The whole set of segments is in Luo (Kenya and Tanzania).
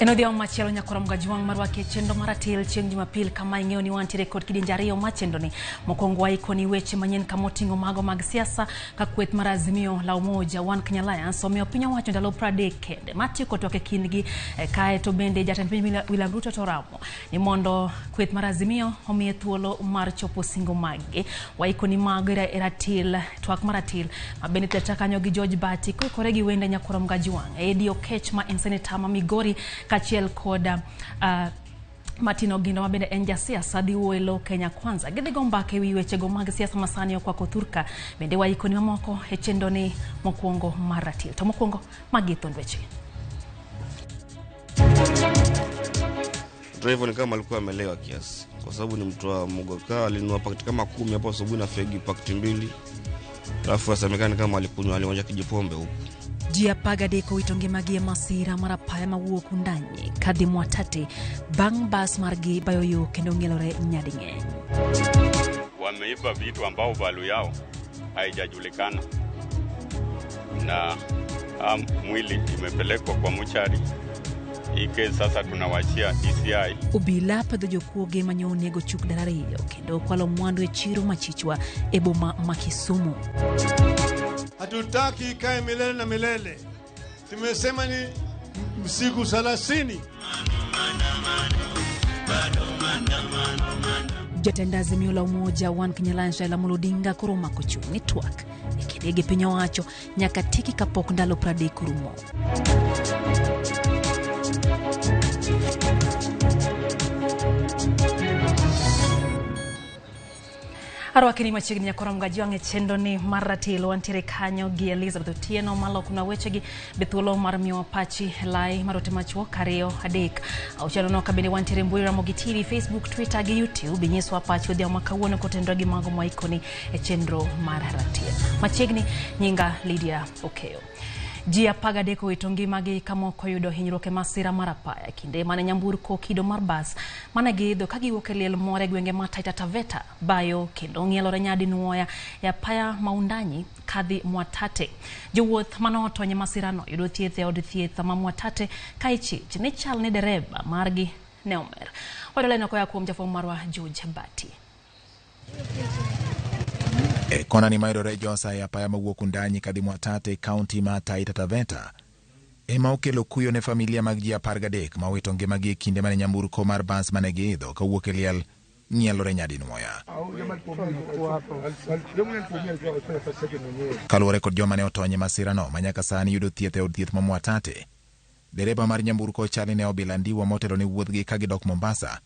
En odhiambo machielo nyakoro Mgajwang' marwaki e chenro mar Ratil chieng' Jumapil kama ing'eyo ni wantiere kod kidienje ariyo mar chenroni. Mokwongo waikoni weche manyien kama oting'o mago mag siasa ka kweth mar Azimio la Umoja One Kenya Alliance omiyo piny owacho ndalo 30 kende mar tieko twak e kindgi. Kae to bende jatend piny William Ruto to oramo ni mondo kweth mar Azimio omiye thuolo mar chopo singo maggi. Waikoni mago e ratil twak mar ratil ma bende teta kanyo gi George Bati koikore gi wende nyakoro Mgajwang', Eddie Okech ma en seneta ma Migori kaachiel kod Martin Ogindo ma bende en jasiasa dhi wuoyo e lo Kenya Kwanza. Gidhi go mbaka ewi wechego mag siasa ma sani okwako thurka. Bende waikoni mamoko e chenro ni mokwongo mar ratil. To mokwongo magi thund weche. Driver ni kama alikuwa amelewa kiasi, kwa sababu ni mtu wa Mugoka, alinunua pakiti kama 10 hapo asubuhi na fegi pakiti 2, alafu asemekana kama alikunywa, alionja kijipombe huko. Ji 13 owito ngimagi e masira mar apaya mawuok Wundanyi kadhi Mwatate bang' bas margi bayo yo kendo ng'ielore nyading'eny. Wameiba vitu ambao value yao haijajulikana na mwili imepelekwa kwa mochari. Ike sasa tunawachia DCI. Obila pedho jokuoge manyo onego chuk dar ariyo kendo kwalo mwandu e chiro machichwa e boma ma Kisumu. Hatutaki ikae milele na milele. Tumesema ni siku 30. Jatend Azimio la Umoja One Kenya Alliance Raila Amolo Odinga koro omako chung' ni twak e kinde gi piny owacho nyaka tieki kapok ndalo 30 orumo. Arwakini machiegni nyakoro Mgajwang' e chenro ni mar ratil. Wantiere kanyo gi Elizabeth Otieno maloknwa wechegi be thuolo mar miyowa pachi lai mar ote machuok 2 3 6 nono. Ka bende wantiere mbui Ramogi TV, Facebook, Twitter gi YouTube. Inyiswa pachi odhiambo ma kawuono kotenore gi mago mwaikoni e chenro mar ratil. Machiegni nyinga Lydia Okeyo. Ji 13 owito ngimagi ka moko oyudo hinyruok e masira mar apaya kinde mane nyamburko kido mar bas mane giidho ka giwuok e liel moro e gwenge ma Taita Taveta bayo kendo ng'ielore nyadinwoya e apaya ma Wundanyi kadhi Mwatate. Jowuoth mane otony e masirano yudo thieth e od thieth ma Mwatate ka ichich ni chal ni dereba margi ne omer. Wayudo leno koa kuom jafwambo marwa George Bati. E kona ni mayudore Josa e apaya mawuok Wundanyi kadhi Mwatate e kaunti ma Taita Taveta ema okelo kuyo ne familia mag ji 13 ma owito ngimagi e kinde mane nyamburko mar bas mane giidho kawuok e liel ng'ielore nyadinwoya. Kaluwore kod joma ne otony e masirano ma nyaka sani yudo thieth e od thieth ma Mwatate, dereba mar nyamburko chal ni ne obila ndiwa motelo ne wuodhgi ka gidok Mombasa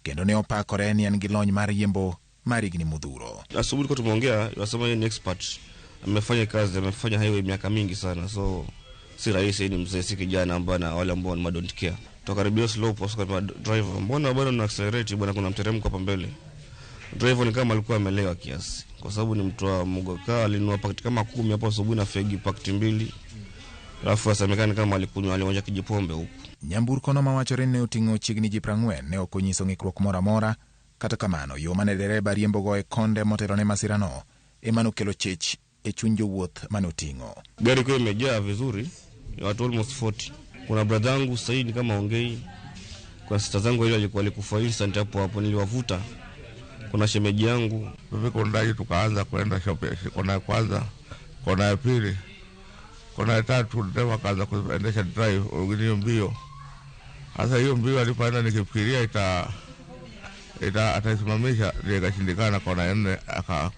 kendo ne opakore ni en gi lony mar riembo mar higni modhuro. Asubuhi tulikuwa tumeongea, wasema yeye ni expert, amefanya kazi, amefanya highway miaka mingi sana, so si rahisi, ni mzee, si kijana ambaye na wale ambao ni don't care. Tukaribia slope, wasa kwa driver, mbona bado una accelerate bwana, kuna mteremko hapa mbele. Driver ni kama alikuwa amelewa kiasi, kwa sababu ni mtu wa Mugoka, alinunua pakiti kama 10 hapo asubuhi na fegi pakiti 2, alafu asemekana kama alikunywa, alionja kijipombe huko. Nyamburko no mawachore ni ne oting'o chiegni ji 40 ne ok onyiso ng'ikruok moro amora. Kata kamano, yo mane dereba riembogo e konde motelo ne masirano ema nokelo chech e chuny jowuoth mane oting'o. Gari kwa imejaa vizuri, watu almost 40. Kuna brother yangu sasa ni kama ongei, kuna sister zangu ile alikuwa alikufa instant hapo hapo, niliwavuta. Kuna shemeji yangu. Tufika Wundanyi tukaanza kwenda shopping, kona ya kwanza, kona ya pili, kona ya tatu, dereva akaanza kuendesha drive hiyo mbio. Sasa hiyo mbio alipoenda nikifikiria ataisimamisha, ndio ikashindikana. Kona ya 4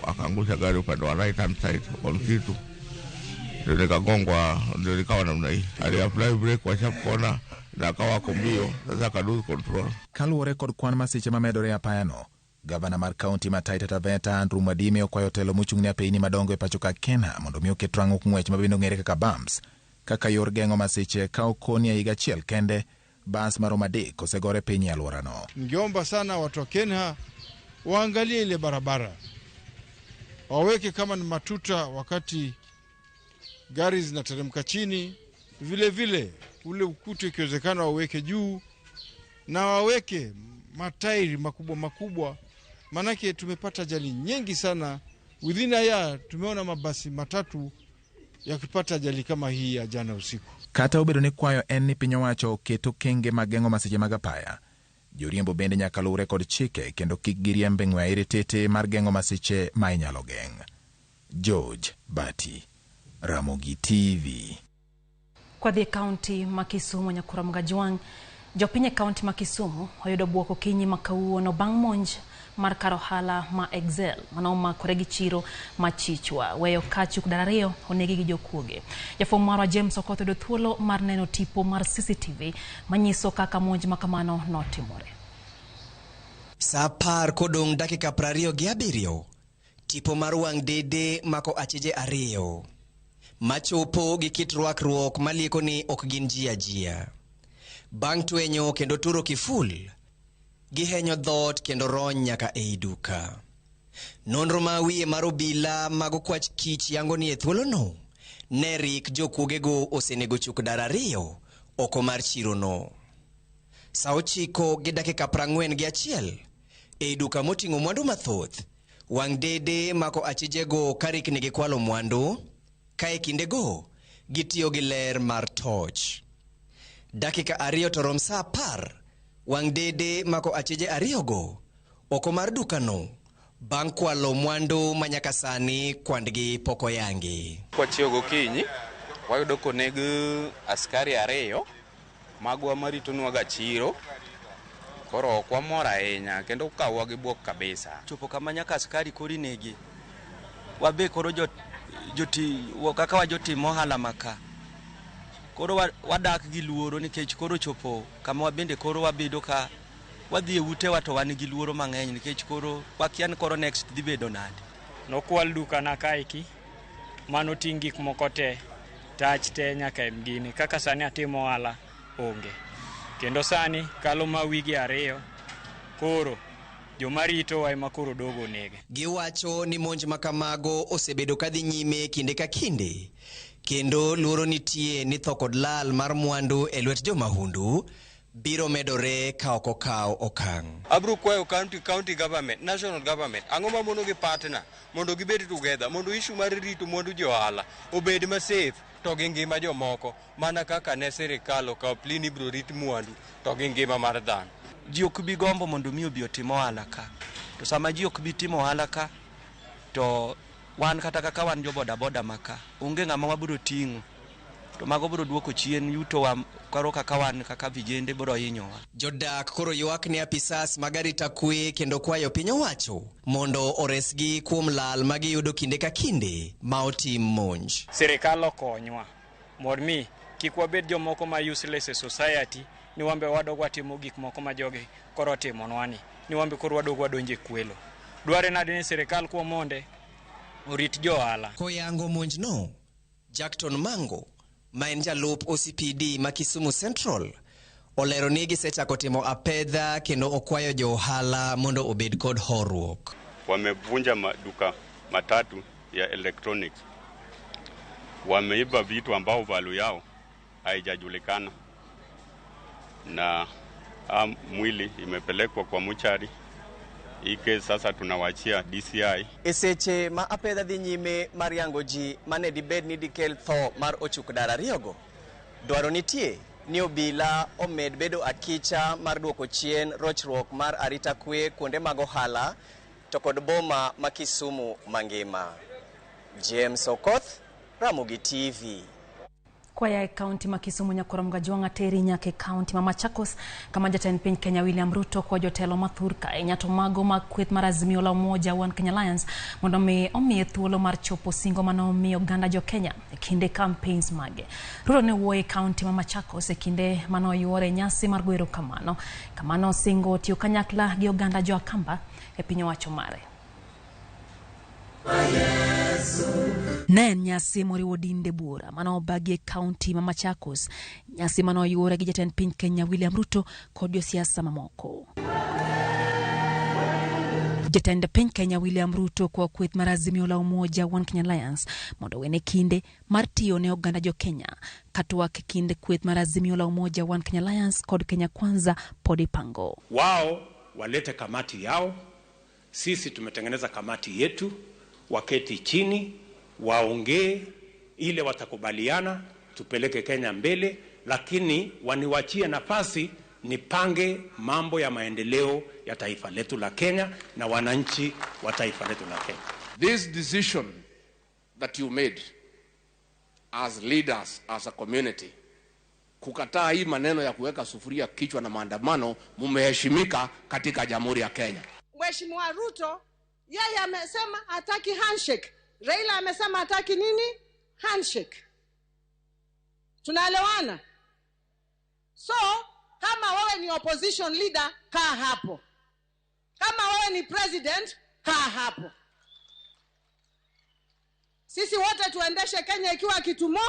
akaangusha gari upande wa right hand side kwa msitu. Ndio nikagongwa, ndio nikawa namna hii. Ali apply brake kwa sharp corner na akawa ako mbio, sasa aka lose control. Kaluwore kod kwan masiche mamedore e apayano, gavana mar kaunti ma Taita Taveta Andrew Mwadime okwayo telo mochung' ne apeyni madongo e pacho ka Kenya mondo mi oket rang'ok ng'wech ma bende ong'ere kaka bumps kaka yor geng'o masiche ka okoni e higa achiel kende bas maromo 3 osegore piny e alworano. Ningeomba sana watu wa Kenya waangalie ile barabara, waweke kama ni matuta wakati gari zinateremka chini, vile vile ule ukuta ikiwezekana waweke juu na waweke matairi makubwa makubwa, manake tumepata ajali nyingi sana. Within a year tumeona mabasi 3 yakipata ajali kama hii ya jana usiku. Kata obedo ni kwayo en ni piny owacho oket okenge mag geng'o masiche mag apaya, joriembo bende nyaka luwre kod chike kendo kik giriemb e ng'we airititi mar geng'o masiche ma inyalo geng'. George Bati, Ramogi TV. Kwadhi e kaunti ma Kisumu, Nyakura Mgajwang', jopiny e kaunti ma Kisumu oyudo bwok okinyi ma kawuono bang' monj mar kar ohala ma Excel mane omakore gi chiro ma Chichwa weyo ka chuk dar ariyo onegi gi jokuoge. Jafwambo marwa James Okoth oyudo thuolo mar neno tipo mar CCTV manyiso kaka monj ma kamano notimore. Sa 10 kodong' dakika 27, tipo mar wang' dede mako achije ariyo machopo gi kit rwakruok malieko ni ok gin ji ajia. Bang' twenyo kendo turo kiful, gihenyo dhoot kendo rony nyaka ei duka. Nonro ma wiye mar obila mag okwach kich yango ni e thuolono ne rik jokuogego osenego chuk dar ariyo oko mar chirono. Sa 9:41 ei duka moting'o mwandu mathoth, wang' dede mako achijego ka rikni gikwalo mwandu, ka e kindego gitiyo gi ler mar toch. Dakika 2 to rom sa 10, wang' dede mako achije ariyogo oko mar dukano bang' kwalo mwandu ma nyaka sani kwandgi pok oyangi. Kwachiewo gokinyi, wayudo koneg askari ariyo magwa maritonwaga chiro. Koro ok wamor ahinya kendo okawowa gi bwok kabisa. Chopo kama nyaka askari koro inege. Wabe koro joti kaka wajotim ohala maka. Koro wadak gi luoro nikech koro chopo kama wabende koro wabedo ka wadhi e utewa to wan gi luoro mang'eny nikech koro wakia ni koro next dhi bedo nade. Nokwal dukana kaeki manoting' gik moko te, tach te nyaka e gini. Kaka sani atimo ohala onge. Kendo sani kalo ma wige 2 koro joma ritowa ema koro dogo nege. Giwacho ni monj ma kamago osebedo kadhi nyime kinde ka kinde, kendo luoro nitie ni tho kod lal mar mwandu e lwet jomahundu biro medore ka ok okaw okang'. Abro kwayo county government, national government, ang'o mamono gi partner mondo gibed together, mondo issue mar rito mwandu jo ohala obed ma safe to gi ngima jomoko, mana kaka ne sirikal okawo plea ni ibro rit mwandu to gi ngima mar dhano. Ji ok bi gombo mondo mi obi otim ohala ka. To sama ji ok bi timo ohala ka, to wan kata kaka wan jo bodaboda maka, onge ng'ama wabiro ting'o. To mago biro duoko chien yutowa koro kaka wan kaka vijende biro hinyowa. Jodak koro ywak ne apisas mag arita kwe kendo kwayo piny owacho mondo oresgi kuom lal ma giyudo kinde ka kinde ma otim monj. Sirikal okonywa mondo mi kik wabed jomoko ma useless e society ni wambe wadog watimo gik moko ma jogi koro otimonwa ni wambe koro wadog wadonje kwelo. Dware nade ni sirikal kuom monde orit jo ohala. Koyango monjno, Jackton Mango ma en jalup OCPD ma Kisumu Central olero ni gisechako timo apedha kendo okwayo jo ohala mondo obed kod horuok. Wamevunja maduka matatu ya electronics, wameiba vitu ambao value yao haijajulikana, na mwili imepelekwa kwa mochari. Hii kesi sasa tunawachia DCI. E seche ma apedha dhi nyime mar yango ji mane dibed ni dikel tho mar ochuk dar ariyogo, dwaro nitie ni obila omed bedo akicha mar duoko chien rochruok mar arita kwe kuonde mag ohala to kod boma ma Kisumu mangima. James Okoth, Ramogi TV. Kwaya e kaunti ma Kisumu Nyakoro Mgajwang' ateri nyaka e kaunti ma Machakos kama jatend piny Kenya William Ruto kwa jotelo mathur ka to mago mag kweth mar Azimio la Umoja One Kenya Alliance mondo mi omiye thuolo mar chopo singo mane omiyo oganda jo Kenya e kinde campaigns mage. Ruto ne wuoyo e kaunti ma Machakos e kinde mane oyuore nyasi mar goyo erokamano kama nosingo tiyo kanyakla gi oganda jo Akamba e piny owacho mare. Ne en nyasi moriwo dinde buora mane obagi e kaunti ma Machakos, nyasi mane oyuore gi jatend piny Kenya William Ruto kod josiasa mamoko. Jatend piny Kenya William Ruto kwa kweth mar Azimio la Umoja One Kenya Alliance mondo owene kinde mar tiyo ne oganda jo Kenya katwak e kind kweth mar Azimio la Umoja One Kenya Alliance kod Kenya Kwanza pod ipango. Wao walete kamati yao, sisi tumetengeneza kamati yetu, waketi chini waongee ile watakubaliana, tupeleke Kenya mbele, lakini waniwachie nafasi nipange mambo ya maendeleo ya taifa letu la Kenya na wananchi wa taifa letu la Kenya. This decision that you made as leaders, as a community, kukataa hii maneno ya kuweka sufuria kichwa na maandamano, mumeheshimika katika Jamhuri ya Kenya. Mheshimiwa Ruto yeye amesema hataki handshake. Raila amesema hataki nini? Handshake. Tunaelewana? So kama wewe ni opposition leader, kaa hapo. Kama wewe ni president, kaa hapo. Sisi wote tuendeshe Kenya ikiwa kitu mo.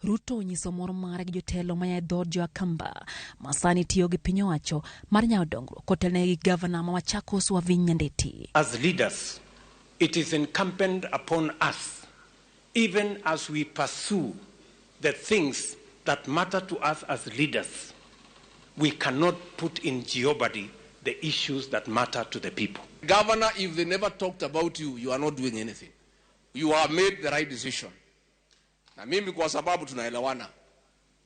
Ruto onyiso mor mare gi jotelo maya e dhood jo Akamba ma sani tiyo gi piny owacho mar nyawo dongruok kotelnegi gi gavana ma Machakos Wavinya Ndeti. As leaders, it is incumbent upon us, even as we pursue the things that matter to us as leaders, we cannot put in jeopardy the issues that matter to the people. Governor, if they never talked about you, you are not doing anything. You have made the right decision. Na mimi kwa sababu tunaelewana,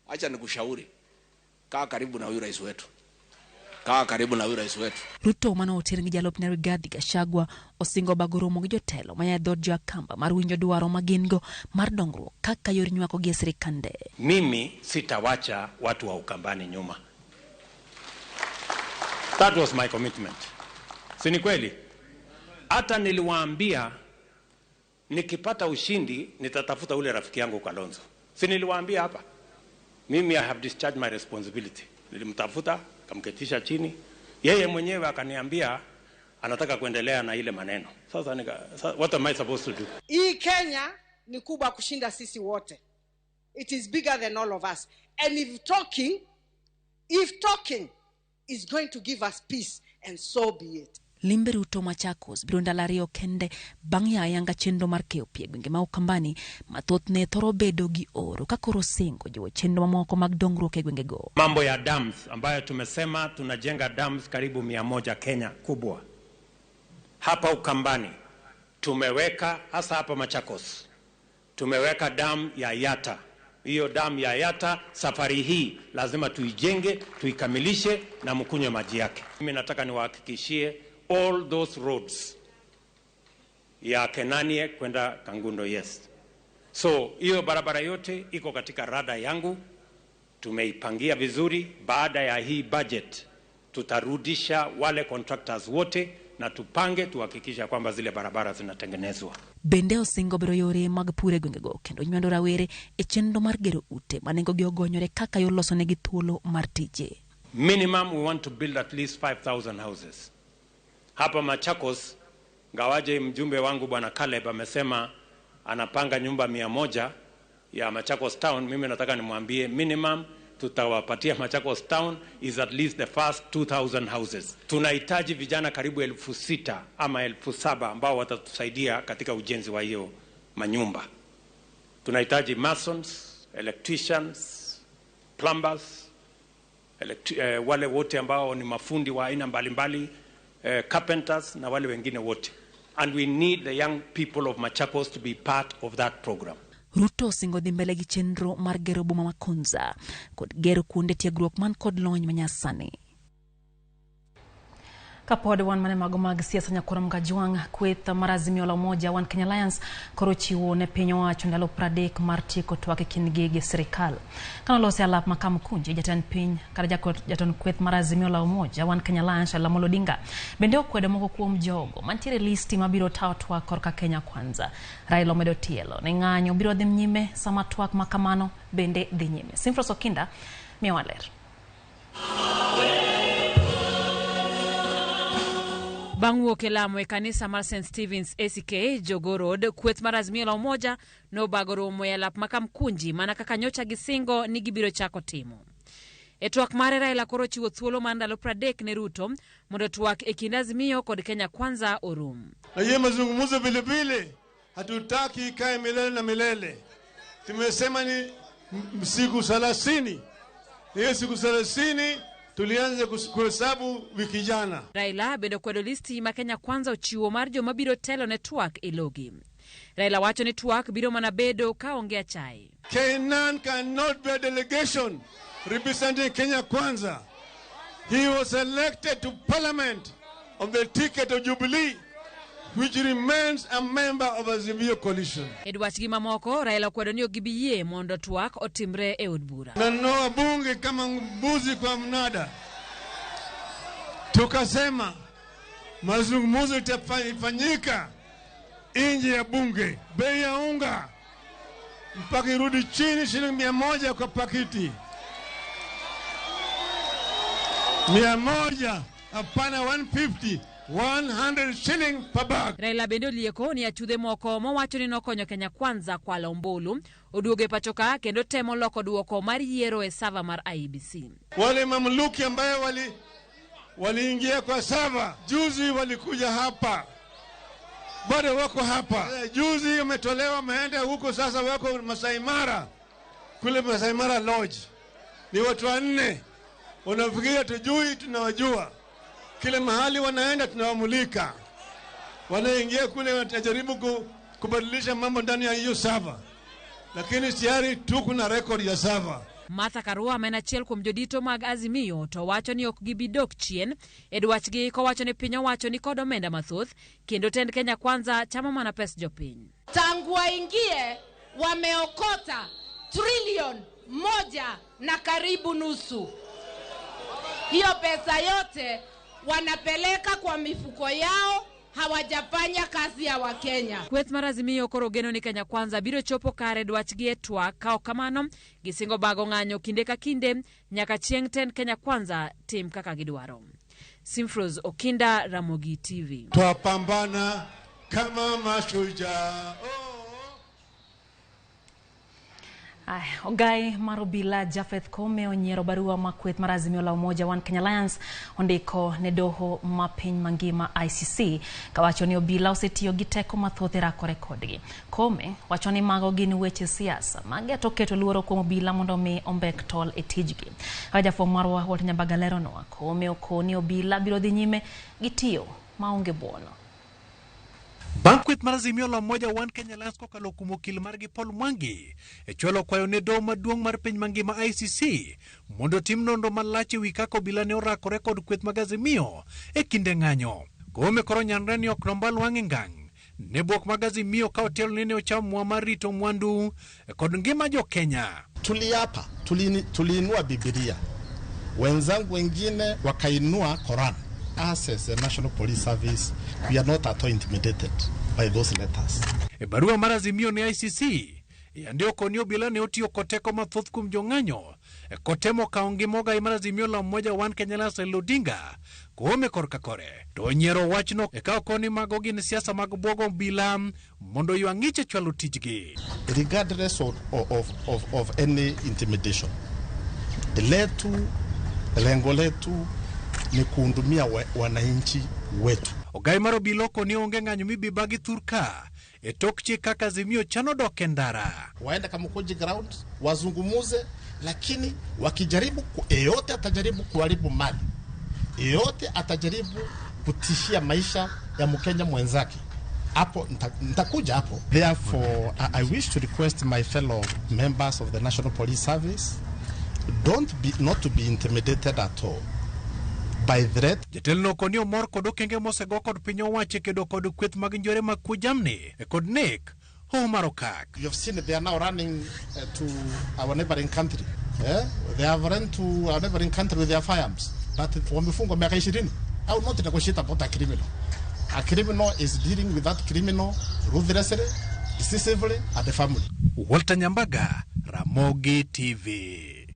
acha nikushauri, kaa karibu na huyu rais wetu. Kaa karibu na huyu rais wetu. Ruto mane oter gi jalupne Rigathi Gachagua osingo bago romo gi jotelo maya e dhood jo Akamba mar winjo dwaro ma gin go mar dongruok kaka yor nywako gi e sirikande. Mimi sitawacha watu wa Ukambani nyuma. That was my commitment. Si ni kweli? Hata niliwaambia nikipata ushindi nitatafuta ule rafiki yangu Kalonzo. Si niliwaambia hapa? Mimi I have discharged my responsibility. Nilimtafuta, kamketisha chini. Yeye mwenyewe akaniambia anataka kuendelea na ile maneno. Sasa what am I supposed to do? Hii Kenya ni kubwa kushinda sisi wote. It is bigger than all of us. And if talking is going to give us peace, and so be it. Limbe Ruto Machakos biro ndalo ariyo kende bang' ya ayanga chenro mar keyo pi e gwenge ma Ukambani ma thothne thoro bedo gi oro ka koro singo jiwo chenro mamoko mag dongruok e gwengego. Mambo ya dams ambayo tumesema tunajenga dams karibu 100 Kenya kubwa. Hapa Ukambani tumeweka, hasa hapa Machakos, tumeweka dam ya Yata. Hiyo dam ya Yata safari hii lazima tuijenge, tuikamilishe na mkunywe maji yake. Mimi nataka niwahakikishie all those roads ya Kenanie kwenda Kangundo, yes. So hiyo barabara yote iko katika rada yangu, tumeipangia vizuri. Baada ya hii budget tutarudisha wale contractors wote na tupange tuhakikisha kwamba zile barabara zinatengenezwa. Bende osingo biro yore mag pur e gwengego kendo nywando rawere e chenro mar gero ute ma nengogi ogonyore kaka yor losonegi thuolo mar tije. Minimum we want to build at least 5,000 houses. Hapa Machakos, ngawaje mjumbe wangu Bwana Caleb amesema anapanga nyumba 100 ya Machakos Town, mimi nataka nimwambie minimum tutawapatia Machakos Town is at least the first 2,000 houses. Tunahitaji vijana karibu 6,000 ama 7,000 ambao watatusaidia katika ujenzi wa hiyo manyumba. Tunahitaji masons, electricians, plumbers, wale wote ambao ni mafundi wa aina mbalimbali, carpenters na wale wengine wote. And we need the young people of Machakos to be part of that program. Ruto osingo dhi mbele gi chenro mar gero boma ma Konza kod gero kuonde tiegruok man kod lony manyasani. Kapod wan mane mago mag siasa nyakoro Mgajwang', kweth mar Azimio la Umoja One Kenya Alliance koro chiwo ne piny owacho ndalo 30 mar tieko twak e kindgi gi sirikal. Kanolose alap ma Kamkunji, jatend piny kata jatend kweth mar Azimio la Umoja One Kenya Alliance Raila Amolo Odinga bende okwedo moko kuom jogo mantiere listi mabiro tayo twak korka Kenya Kwanza. Raila omedo tielo ne ng'anyo biro dhi nyime sama twak ma kamano bende dhi nyime. Simfros Okinda miyowa ler. Bang' wuok e lamo e kanisa mar St. Stephen's ACK Jogoo Road, kweth mar Azimio la Umoja nobago romo e alap ma Kamkunji mana kaka nyocha gisingo ni gibiro chako timo. E twak mare, Raila koro chiwo thuolo mar ndalo 30 ne Ruto mondo twak e kind Azimio kod Kenya Kwanza orum. Na hiyo mazungumzo vile vile hatutaki ikae milele na milele. Tumesema ni siku 30. Hiyo siku 30 tulianza kuhesabu wiki jana. Raila bende okwedo listi ma Kenya Kwanza ochiwo mar joma biro telo ne twak e logi. Raila wacho ni twak biro mana bedo ka onge achaye. Kenan cannot be a delegation representing Kenya Kwanza. He was elected to parliament on the ticket of Jubilee, which remains a member of Azimio coalition. E dwachgi mamoko, Raila okwedo ni ok gibi yie mondo twak otimre e od bura. Nanunua bunge kama mbuzi kwa mnada. Tukasema mazungumzo itafanyika nje ya bunge. Bei ya unga mpaka irudi chini shilingi 100 kwa pakiti. 100, hapana 150, 100 shilling per bag. Raila bende olieko ni achudhe moko mowacho ni nokonyo Kenya Kwanza kwalo ombulu oduogo e pacho ka kendo temo loko duoko mar yiero e sava mar IEBC. Wale mamluki ambaye waliingia kwa sava juzi walikuja hapa, bado wako hapa. Juzi wametolewa, wameenda huko, sasa wako Masai Mara, kule Masai Mara Lodge. Ni watu wanne wanafikiria tujui, tunawajua. Kila mahali wanaenda tunawamulika. Wanaingia kule wanajaribu kubadilisha mambo ndani ya hiyo sava, lakini tayari tuko na record ya sava. Martha Karua ma en achiel kuom jodito mag Azimio to wacho ni ok gibi dok chien e dwachgi kowacho ni piny owacho ni kod omenda mathoth kendo tend Kenya Kwanza chamo mana pes jopiny. Tangu waingie wameokota trilioni 1 na karibu nusu. Hiyo pesa yote wanapeleka kwa mifuko yao, hawajafanya kazi ya Wakenya. Kweth mar Azimio koro geno ni Kenya Kwanza biro chopo kare dwachgi e twak ka ok kamano gisingo bago ng'anyo kinde ka kinde nyaka chieng' tend Kenya Kwanza tim kaka gidwaro. Simfros Okinda, Ramogi TV. Twapambana kama mashujaa. Ogai mar obila Japheth Kome onyiero barua ma kweth mar Azimio la Umoja One Kenya Alliance ondiko ne doho ma piny mangima ICC kawacho ni obila osetiyo gi teko mathoth e rakore kodgi. Kome wacho ni mago gin weche siasa mageto keto luoro kuom obila mondo mi ombek tol e tijgi. Kaka jafwambo marwa Walter Nyambaga leronwa, Kome okoni obila biro dhi nyime gi tiyo maonge buono. Bang' kweth mar Azimio la Umoja One Kenya Alliance kokalo kuom okil margi Paul Mwangi e chwalo kwayo ne doho maduong' mar piny mangima ICC mondo otim nonro malach ewi kaka obila ne orakore kod kweth mag Azimio e kinde ng'anyo. Kome koro nyanre ni ok nombal wang'e ngang' ne bwok mag Azimio ka otelo ni ne ochamo mwa mar rito mwandu kod ngima jo Kenya. Tuliapa, tuliinua Biblia, wenzangu wengine wakainua Koran. Us as the National Police Service, we are not at all intimidated by those letters. E barua mar Azimio ne ICC yandiko ni obila ne otiyo kod teko mathoth kuom jong'anyo kotemo kawo ngima ogai mar Azimio la Umoja One Kenya Alliance Raila Odinga Koome korka kore to onyiero wachno e ka okoni mago gin siasa mag bwogo obila mondo ywa ng'ich e chwalo tijgi. Regardless of any intimidation, letu lengo letu ni kuhudumia wananchi wetu. Ogai mar obila okoni onge ng'anyo mibibagi thurka e tok chik kaka Azimio chano dok e ndara. Waende Kamukunji ground wazungumuze, lakini wakijaribu, yeyote atajaribu kuharibu mali, yeyote atajaribu kutishia maisha ya Mkenya mwenzake, hapo nitakuja hapo. Therefore, I wish to request my fellow members of the National Police Service not to be intimidated at all by threat. Jatelo okoni omor kod okenge mosego kod piny owacho e kedo kod kweth mag njore mag kuo jamni e kod nek Hoho mar Okak. You have seen they are now running to our neighboring country. They have run to our neighboring country with their firearms. But wamefungwa miaka 20. I will not negotiate about a criminal. A criminal is dealing with that criminal ruthlessly, decisively, at the family. Walter Nyambaga, Ramogi TV.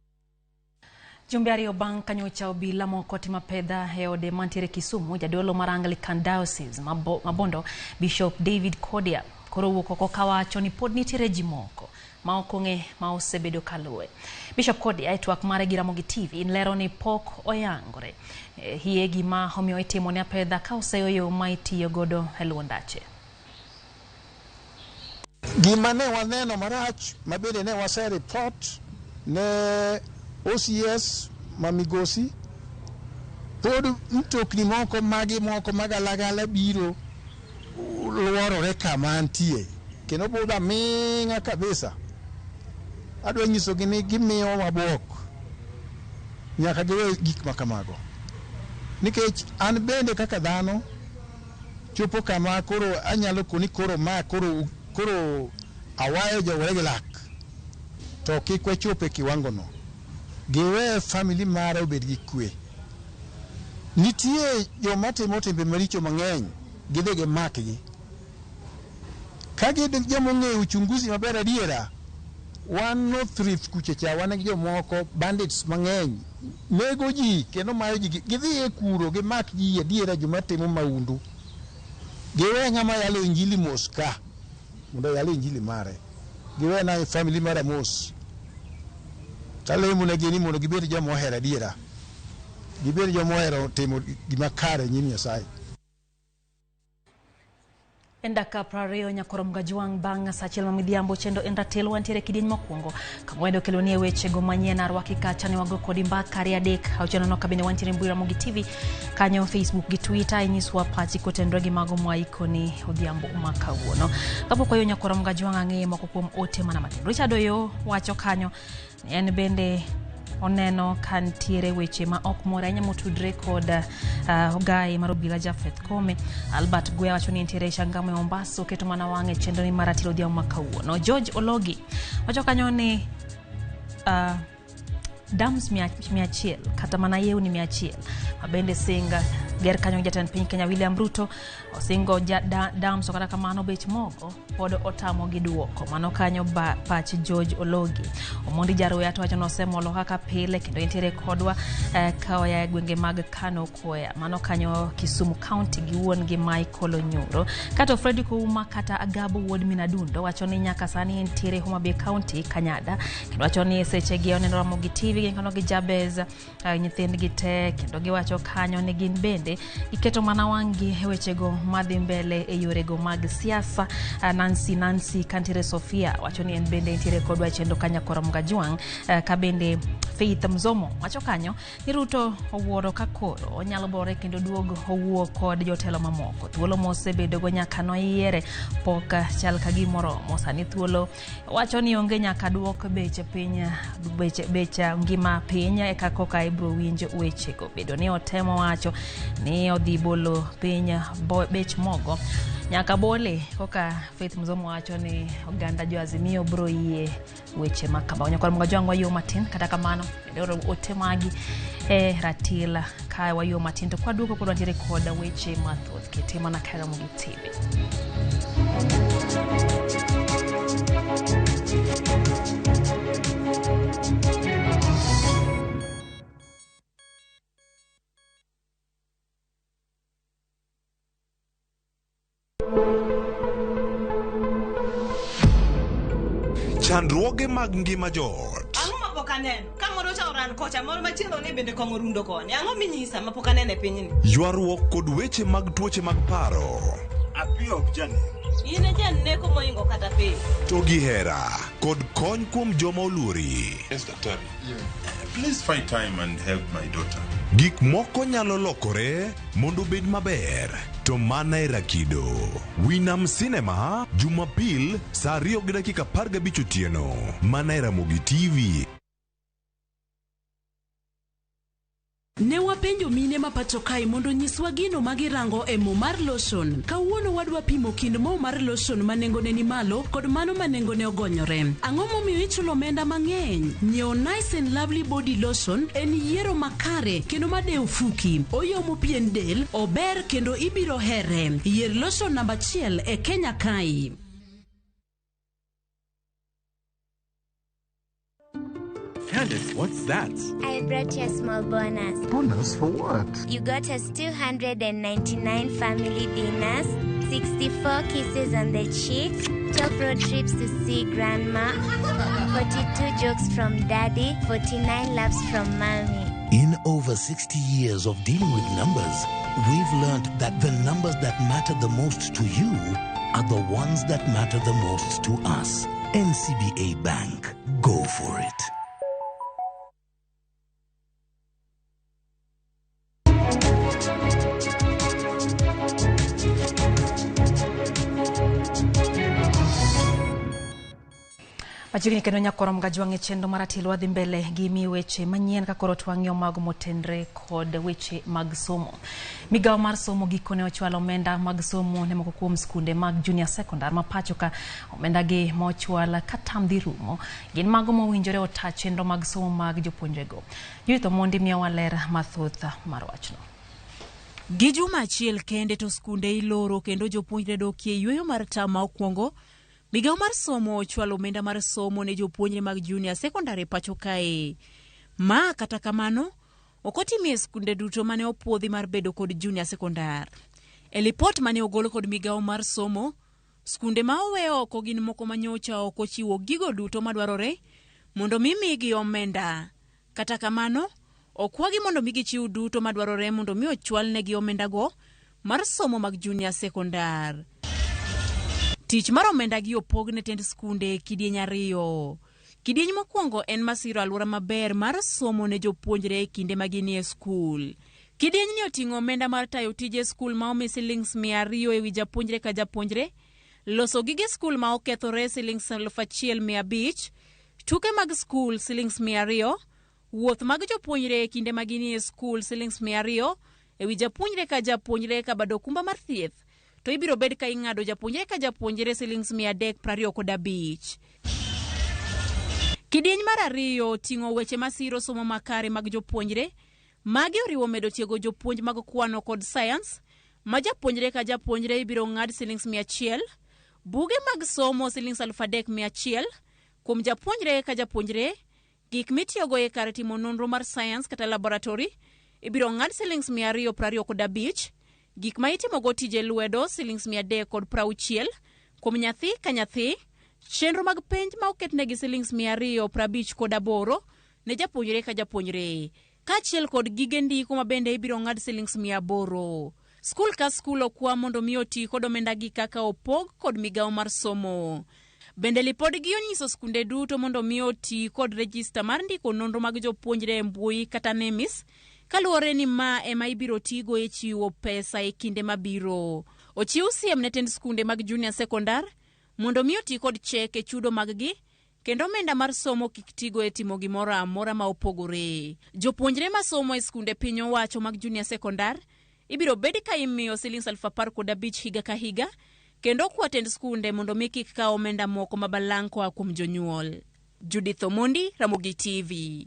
Jumbe ariyo bang' kanyocha obila moko timo apedha e ode mantiere Kisumu, jadolo mar Anglican Diocese Mabondo, Bishop David Kodia koro owuok oko kawacho ni pod nitiere ji moko ma ok ong'e ma osebedo kaluwe. Bishop Kodia e twak mare gi Ramogi TV lero ni pok oyangore hie gima omiyo itimo ne apedha ka oseyo yo ma itiyo godo e luwo ndache. Gima ne waneno marach ma bende ne wase report ne OCS ma Migosi, pod mtokni moko magi moko magalagala biro luorore kama antie. Kendo budho aming'a kabisa. Adwa nyisogi ni gimiyowa bwok. Nyaka giwe gik ma kamago. Nikech an bende kaka dhano chopo kama koro anyalo koni koro ma koro koro awayo jowore gi lak. To kik wachop e kiwango no. Giwe family mare obed gi kwe. Nitie joma timo timbe maricho mang'eny, gidhi gimakgi. Ka gin joma ong'eyo uchunguzi maber adiera, wan North Rift kucha cha wan gi jomoko bandits mang'eny nego ji kendo mayo ji. Gidhi e kuro gimak ji adiera joma timo maundu. Giwe ng'ama yalo injili mos ka mondo oyal injili mare. Giwe na family mara mos. Talemo negi ni mondo gibed joma ohero adiera. Gibed joma ohero timo gima kare e nyim Nyasaye. En dakika 20 nyakoro Mgajwang' bang' sa achiel ma midhiambo chendo en ratil wantiere kidieny mokwongo kama wendo keloni wechego manyien arwaki kacha ne wago kodi mbaka ariyo adek auchiel nono kabende wantiere mbui Ramogi TV kanyo Facebook gi Twitter inyiswa pachi kotenore gi mago mwaikoni odhiambo ma kawuono. Kapok wayo nyakoro Mgajwang' ang'eye moko kuom ote mana matin. Richard Oyo wacho kanyo ni en bende oneno ka nitiere weche ma ok mor ahinya motudre kod ogai mar obila Japheth Kome. Albert Gwea wacho ni nitiere Changamwe Mombasa oketo mana wang'e chenro ni mar ratiro odhiambo ma kawuono. George Ologi wacho kanyo ni dams 100 kata mana yewni 100 mabende singa ger kanyo jatend piny Kenya William Ruto osingo dams to kata kamano bech mogo pod otamo gi duoko. Mano kanyo pach George Ologi. Omondi Jaroya to wacho nosemolo kaka pile kendo entiere kodwa ka oya e gwenge mag Kano Koya. Mano kanyo Kisumu County gi wuon gi Michael Onyuro. Kato Fredrick Ouma kata Agabo wuod Minadundo wacho ni nyaka sani entiere Homa Bay County Kanyada kendo wacho ni seche gi oneno Ramogi TV gin kano gi Jabez nyithindgi te kendo giwacho kanyo ni gin bende giketo mana wang'gi e wechego madhi mbele e yorego mag siasa. Nancy kantiere Sofia wacho ni en bende entiere kodwa e chenro ka Nyakoro Mgajwang' ka bende Faith Mzomo wacho kanyo ni Ruto owuoro ka koro onyalo bore kendo duog owuo kod jotelo mamoko. Thuolo mosebedogo nyaka noyiere pok chal ka gimoromo. Sani thuolo wacho ni onge nyaka duok beche piny bech ngima piny eka koka ibro winj wechego. Bedo ni otemo wacho ni odhi bolo piny bech mogo nyaka bole koka Faith Mzomo wacho ni oganda jo Azimio bro yie weche ma kamago. Nyakwar Mgajwang' wayuo matin kata kamano oro ote magi e ratil ka wayuo matin to kwaduogo pod wantiere kod weche mathoth kete mana ka Ramogi TV. Chandruoge mag ngima joot. Ang'o ma pok aneno? Ka moro cha oran kocha, moro machielo ne bende kong'o rundo koni. Ang'o minyisa ma pok aneno e pinyni? Ywaruok kod weche mag tuoche mag paro. Apiyo ok janek. In e janeko moingo kata piny. To gi hera kod kony kuom joma oluori. Yes, daktari. Yeah. Please find time and help my daughter. Gik moko nyalo lokore mondo obed maber. To mana e Rakido. Winam Cinema, Jumapil, saa 2:15 otieno. Mana e Ramogi TV. Ne wapenjo mine ma pacho kae mondo nyiswa gino ma girango e mo mar lotion. Kawuono wadwa pimo kind mo mar lotion ma nengone ni malo kod mano ma nengone ogonyore. Ang'o momiyo ichulo omenda mang'eny? Nyiewo Nice and Lovely Body Lotion en yiero makare kendo madewo fuki. Oyomo pien del, ober kendo ibiro here. Yier lotion namba 1 e Kenya kae. Candice, what's that? I brought you a small bonus. Bonus for what? You got us 299 family dinners, 64 kisses on the cheek, 12 road trips to see grandma, 42 jokes from daddy, 49 laughs from mommy. In over 60 years of dealing with numbers, we've learned that the numbers that matter the most to you are the ones that matter the most to us. NCBA Bank. Go for it. Machiegni kendo nyakorom gajwang' e chenro mar Ratilo wadhi mbele gi mi weche manyien ka koro twang'iyo mago motenre kod weche mag somo. Migawo mar somo gikone ochwalo omenda mag somo ne moko kuom skunde mag junior secondary ma pacho ka. Omenda gi mochwal ka tam dhi rumo gin mago mowinjore ota chenro mag somo mag jopuonjrego. Judith Omondi miyowa ler mathoth mar wachno. Gi juma achiel kende to skunde iloro kendo jopuonjre dokie yueyo mar tam ma okwongo. Migawo mar somo ochwalo omenda mar somo ne jopuonjre mag junior secondary pacho kae. Ma kata kamano, ok otimie skunde duto mane opuodhi mar bedo kod junior secondary. E lipot mane ogol kod migawo mar somo, skunde ma owe oko gin moko manyocha ok ochiwo gigo duto madwarore mondo mi migi omenda. Kata kamano, okwagi mondo mi gichiw duto madwarore mondo mi ochwalnegi omendago mar somo mag junior secondary. Tich mar omenda gi opog ne tend skunde e kidieny ariyo. Kidieny mokwongo en masiro alwora maber mar somo ne jopuonjre e kinde ma ginie skul. Kidieny ni oting'o omenda mar tayo tije skul ma omi silings 200 ewi japuonjre ka japuonjre, loso gige skul ma okethore silings 1,500, tuke mag skul silings 200, wuoth mag jopuonjre e kinde ma ginie skul silings 200 ewi japuonjre ka japuonjre ka bado okumba mar thieth to ibiro bed ka ing'ado japuonjre ka japuonjre silings 325. Kidieny mar ariyo oting'o weche masiro somo makare mag jopuonjre. Magi oriwo medo tiego jopuonj mag kwano kod sayans, ma japuonjre ka japuonjre ibiro ng'ad silings 100, buge mag somo silings 3,100 kuom japuonjre ka japuonjre, gik mitiyogo e kar timo nonro mar sayans kata laboratory ibiro ng'ad silings 225, gik ma itimogo tije lwedo silings 360 kuom nyathi ka nyathi, chenro mag penj ma oketnegi silings 258 ne japuonjre ka japuonjre, kaachiel kod gige ndiko ma bende ibiro ng'ad silings 800. Skul ka skul okwa mondo mi oti kod omenda gi kaka opog kod migawo mar somo. Bende lipodgi onyiso skunde duto mondo mi oti kod rejista mar ndiko nonro mag jopuonjre e mbui kata NEMIS, kaluwore ni ma ema ibiro tigo e chiwo pesa e kinde mabiro. Ochiw siem ne tend skunde mag junior secondary mondo mi oti kod chek e chudo mag-gi kendo omenda mar somo kik tigo e timo gimoro amora ma opogore. Jopuonjre masomo e skunde piny owacho mag junior secondary ibiro bed ka imiyo silings 15,000 higa ka higa kendo okwa tend skunde mondo mi kik kaw omenda moko ma balang' koa kuom jonyuol. Judith Omondi, Ramogi TV.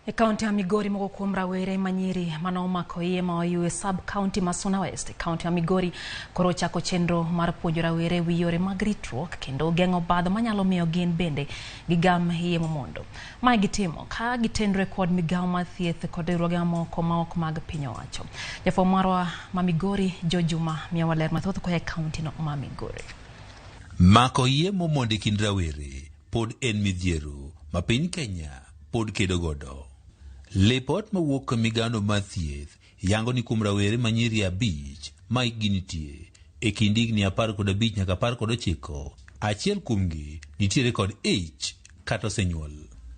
E kaunti ya Migori, moko kuom rawere manyiri mane omako iye ma oyue sub county ma Suna West e kaunti ya Migori koro ochako chenro mar puonjo rawere wi yore mag ritruok kendo geng'o obadho manyalo miyo gin bende gigam iye momondo. Mae gitimo ka gitenre kod migawo mar thieth kod riwruoge mamoko ma ok mag piny owacho. Jafwambo marwa ma Migori, Joe Juma, miyowa ler mathoth koa e kaunti no ma Migori. Mako iye momondo e kind rawere pod en midhiero ma piny Kenya pod kedo godo. Lipot mawuok e migano mar thieth yango ni kuom rawere manyiri 5 ma hikgi nitie e kind higni 15 nyaka 19, achiel kuomgi nitiere kod ich kata osenyuol.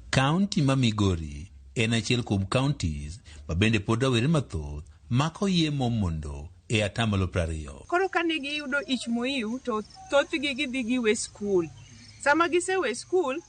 Kaunti ma Migori en achiel kuom counties ma bende pod rawere mathoth mako iye momondo e atamalo 20. Koro kane giyudo ich moiw to thothgi gidhi giwe skul. Sama gisewe skul,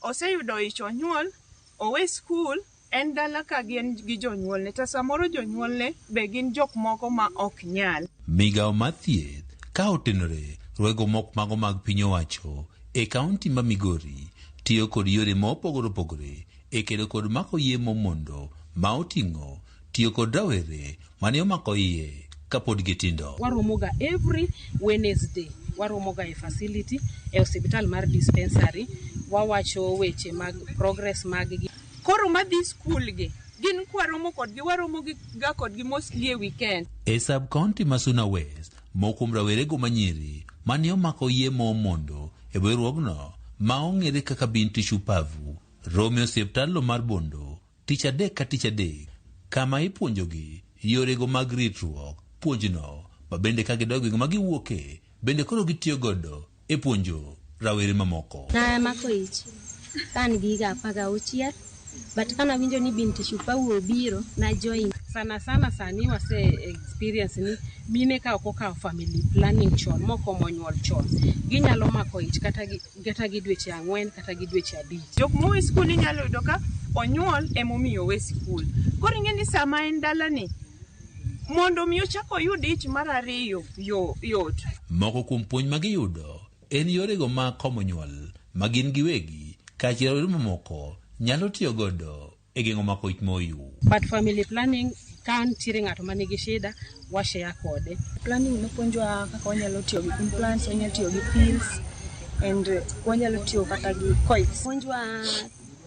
oseyudo ich onyuol, owe skul, en dala ka gin gi jonyuolne to samoro jonyuolne be gin jok moko ma ok nyal. Migawo mar thieth ka otenore rwego mok mago mag piny owacho e kaunti ma Migori tiyo kod yore ma opogore opogore e kedo kod mako iye momondo ma oting'o tiyo kod rawere mane omako iye kapod gitindo. Waromoga every Wednesday, waromoga e facility e osiptal mar dispensary, wawacho weche mag progress mag gi. Koro madhi skul gi, gin kwaromo kodgi, waromo ga kodgi mostly e weekend. E sub county ma Suna West, moko kuom rawerego manyiri mane omako iye momondo e riwruogno ma ong'ere kaka Binti Shupavu romo e osiptalno mar Bondo tich adek ka tich adek kama ipuonjogi yorego mag ritruok. Puonjno ma bende ka gidok gwenge ma giwuoke bende koro gitiyo godo e puonjo rawere mamoko. Namako ich ka an gi higa 16. But kana winjo ni Binti Shupavu obiro na join. Sana sana sani wase experience ni mine ka ok okawo family planning chon mokomo nyuol chon, ginyalo mako ich kata gi dweche 4 kata gi dweche 5. Jok mowe skul inyalo yudo ka onyuol emomiyo owe skul. Koro ing'e ni sama en dalani, mondo mi ochak oyud ich mar ariyo yot. Moko kuom puonj ma giyudo en yorego mag komo nyuol ma gin giwegi kaachiel gi mamoko nyalo tiyo godo e geng'o mako ich moyu. But family planning ka nitiere ng'ato manigi shida washare kode. Planning nopuonjwa kaka wanyalo tiyo gi implants, wanyalo tiyo gi pills and wanyalo tiyo kata gi coils. Puonjwa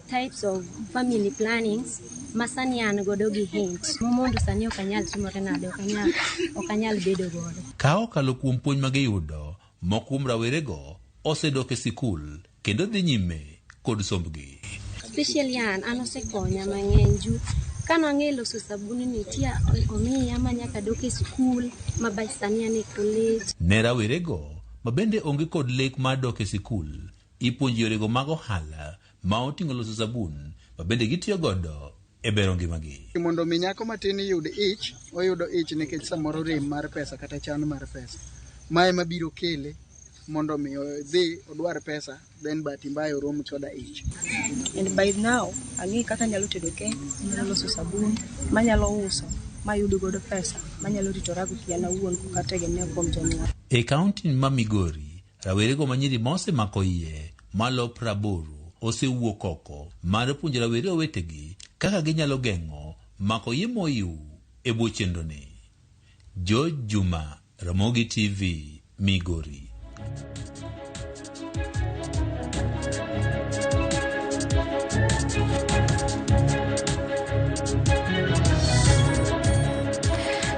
types of family plannings ma sani an godo gi hint. Mondo sani ok anyal timore nade, ok anyal bedo godo. Ka okalo kuom puonj ma giyudo, moko kuom rawerego osedok e sikul kendo dhi nyime kod sombgi. Especially an osekonya mang'eny ju kano ang'e loso sabuni ni tia omiya ma nyaka dok e sikul ma ba sani an e college. Ne rawerego ma bende onge kod lek mar dok e sikul, ipuonjo yorego mag ohala ma oting'o loso sabun ma bende gitiyo godo e bero ngimagi. Mondo mi nyako matin yud ich, oyudo ich nikech samoro rem mar pesa kata chan mar pesa. Mae mabiro kele mondo mi odhi odwar pesa, then bahati mbaya orom koda ich. And by now, ang'e kaka anyalo tedo kek, anyalo loso sabun, manyalo uso, mayud godo pesa, manyalo ritorago ki an awuon kok ategemea kuom jonyuol. E kaunti ma Migori, rawerego ma nyiri mosemako iye malo 80 osewuok oko mar puonjo rawere owetegi kaka ginyalo geng'o mako iye moyu e bwo chenroni. George Juma, Ramogi TV, Migori.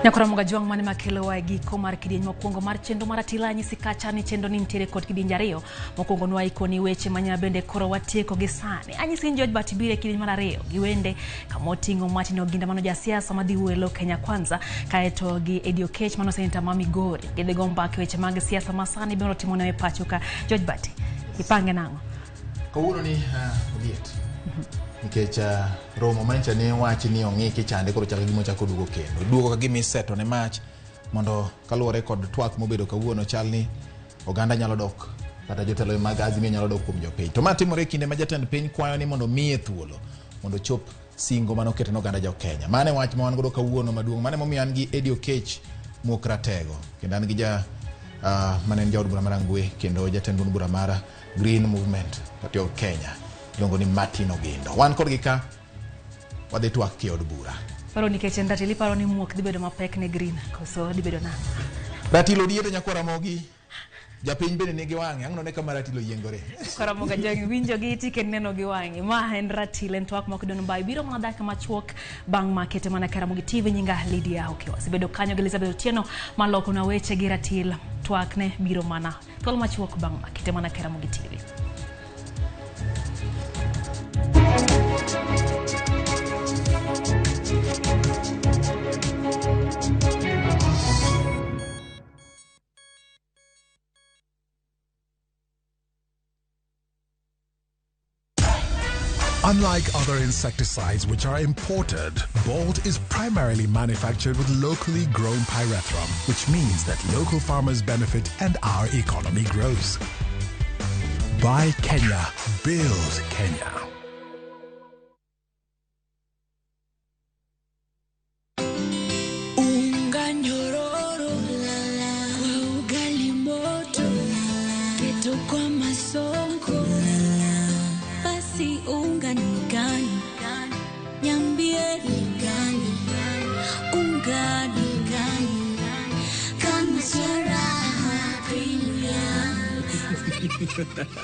Nyakora Mugajwang' mane makelowa e giko mar kidieny mokwongo mar chenro mar Atila anyisi kacha ni chenro ni nitiere kod kidienje ariyo. Mokwongo nwaikoni weche manya bende koro watieko gi sani. Anyisi ni George Bati biro e kidieny mar ariyo gi wende kama oting'o Martin Oginda mano jasiasa madhi welo Kenya Kwanza, kaeto gi Eddie Okech mano seneta ma Migori. Gidhi go mbaka weche mag siasa masani biro timone e pacho ka. George Bati, ipange nang'o? Kawuono ni oliet. Nikech romo mancha ne wachi ni ong'i kichande koro chal gima ochako duogo kendo. Duogo ka gima iseto ne mach mondo kaluwore kod twak mobedo kawuono chal ni oganda nyalo dok kata jotelo mag Azimio nyalo dok kuom jopiny. To ma timore e kinde ma jatend piny kwayo ni mondo miye thuolo mondo chop singo manoketo ne oganda jo Kenya. Mano e wach ma wan godo kawuono maduong'. Mano emomiyo an gi Eddie Okech Muok Ratego kendo an gi ja mane en jaod bura mar Rangwe kendo jatend duond bura mar Green Movement Party of Kenya iluongo ni Martin Ogindo. Wan kodgi ka wadhi twak ki od bura. Paro nikech en ratil, iparo ni muok dhi bedo mapek ne Green koso dhi bedo nang'o? Ratil odieto nyakwar Ramogi. Japiny bende nigi wang'e, ang' none kama ratil oyiengore. Koro Mugajwang' winjo gi iti kendo neno gi wang'i. Ma en ratil, en twak mok don mbai. Biro mana dakika machuok bang' ma kete mana e Ramogi TV. Nyinga Lydia Okiwa. Asebedo kanyo gi Elizabeth Otieno maloko na weche gi ratil. Twak ne biro mana thuolo machuok bang' ma kete mana e Ramogi TV. Unlike other insecticides which are imported, Bolt is primarily manufactured with locally grown pyrethrum, which means that local farmers benefit and our economy grows. Buy Kenya, build Kenya. Unga nyororo kwa ugali moto, keto kwa masonko, basi unga ni gani? Niambie ni gani? Unga ni gani? Kama sio Raha Premium.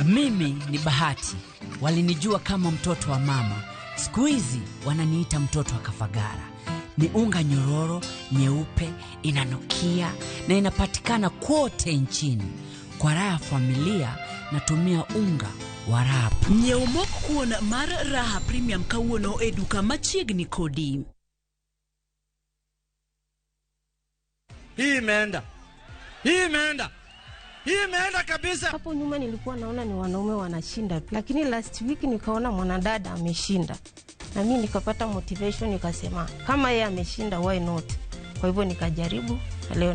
Mimi ni Bahati. Walinijua kama mtoto wa mama. Siku hizi wananiita mtoto wa Kafagara. Ni unga nyororo, nyeupe, inanukia na inapatikana kote nchini. Kwa raha ya familia natumia unga wa Raha. Nyiew mok kuon mar Raha Premium kawuono e duka machiegni kodi. Hii imeenda. Hii imeenda. Hii imeenda kabisa. Hapo nyuma nilikuwa naona ni wanaume wanashinda, lakini last week nikaona mwanadada ameshinda. Na mimi nikapata motivation, nikasema kama yeye ameshinda, why not? Kwa hivyo nikajaribu na leo